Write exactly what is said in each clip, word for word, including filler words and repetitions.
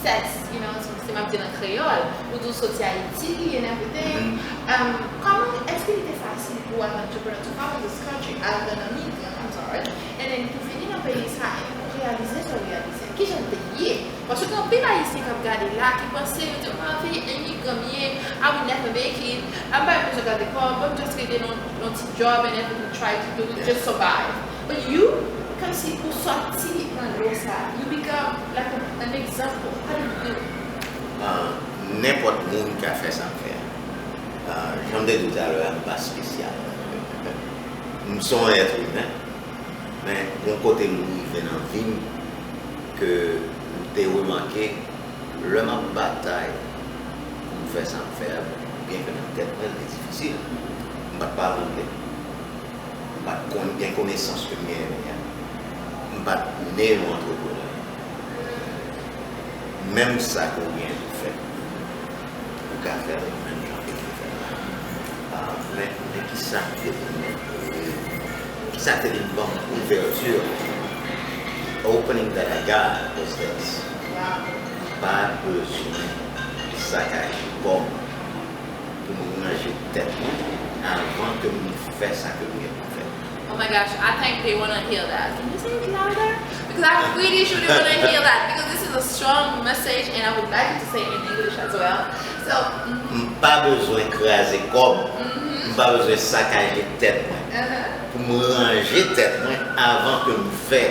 That's, you know, se m ap di l an kreyòl, ou di w soti Ayiti and everything. Um, kòman, èske li te fasil pou w as an entrepreneur to come in this country as an immigrant, I'm sorry, and then pou vini nan peyi sa, and pou reyalize sa w reyalize? Kijan l te ye? Paske gen anpil Ayisyen k ap gade la, ki panse, yo di, "Ah, imigran m ye, I will never make it. M pa bezwen gade kòb, m just rete nan yon ti job and everything, try to do it, just survive." But you, kòmsi ou sòti nan lo sa, you become like an, an example. How do you do? Ah, nenpòt moun ka fè sa m fè a. Ah, jan m te di w talè a, m pa espesyal. M se yon èt imen, men yon kote m rive nan vi m ke m te remake, lè m ap batay pou m fè sa m fè a, byenke nan tèt mwen, li te difisil. M pa t pale anglè. M pa t konn gen konesans ke m genyen a. M pa t ne yon antreprenè. Menm sa ke w gen pou fè, ou ka fè l menm jan ke m fè l la. Ah, men, men ki sa ki te vin, ki sa ki te vin ban m ouvèti? Opening that I got was this. M pa bezwen sakaje kò m pou m ranje tèt mwen avan ke m fè sa ke m gen pou m fè. Oh my gosh, I think they want to hear that. Can you say it louder? Because I'm pretty sure they want to hear that because this is a strong message and I would like you to say it in English as well. So, mm, M pa bezwen kraze kò m. M pa bezwen sakaje tèt mwen. Pou m ranje tèt mwen avan ke m fè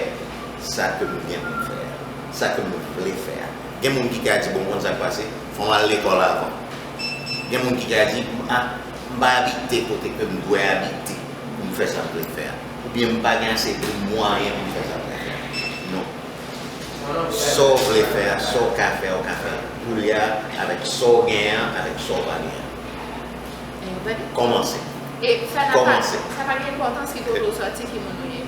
sa ke m gen pou m fè a, sa ke m vle fè a. Gen moun ki ka di, "Bon, konn sa k pase, fò m al lekòl avan." Gen moun ki ka di, "M, a, m pa abite kote ke m dwe abite pou m fè sa m vle fè a." Oubyen m pa gen ase de mwayen pou m fè sa m vle fè a. Non. Sa w vle fè a, sa w ka fè a, w ka fè l koulye a, avèk sa w genyen an, avèk sa w pa genyen an. Kòmanse. E sa pa, sa pa gen enpòtans ki kote w sòti, ki moun ou ye.